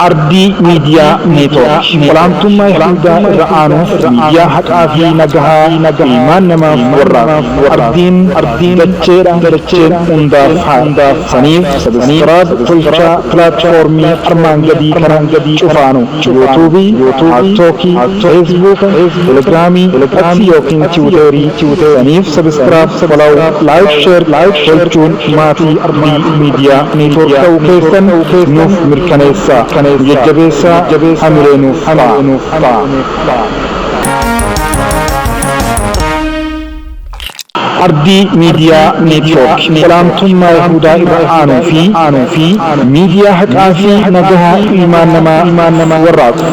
Ardii Miidiyaa Neetwoork olaantummaa Yihudaa irra aanuuf miidiyaa haqaa fi nagahaa ilmaan namaaf warraaqu. Ardiin dacheedha, dacheen hundaaf haadha. Saniif subscribe tolchaa pilaatfoormii armaan gadii kana cufaanu: Yuutuubii, Paaltookii, Feesbuuka, Telegiraamii, X yookiin Tiwuteerii. Saniif subscribe, follow, like, share tolchuun maatii Ardii Miidiyaa Neetwoork ta'uu keessan nuuf mirkaneessaa. Nu jajjabeessaa, hamilee nuuf ta'a. Ardii Miidiyaa Neetwoork olaantummaa Yihudaa irra aanuu fi miidiyaa haqaa fi nagahaa ilmaan namaa warraaqu.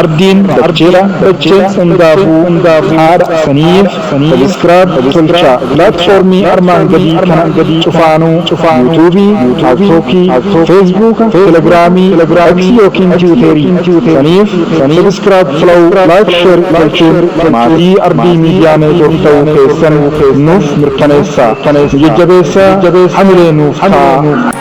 Ardiin dacheedha, dacheen hundaafuu haadha. Saniif subscribe tolchaa pilaatfoormii armaan gadii kana cufaanuu: Yuutuubii, Paaltookii, Feesbuuka, Telegiraamii, X yookiin Tiwuteerii. Saniif subscribe, follow, like, share tolchuun maatii Ardii Miidiyaa Neetwoork ta'uu keessan nuuf mirkaneessaa. Nu jajjabeessaa, hamilee nuuf ta'a.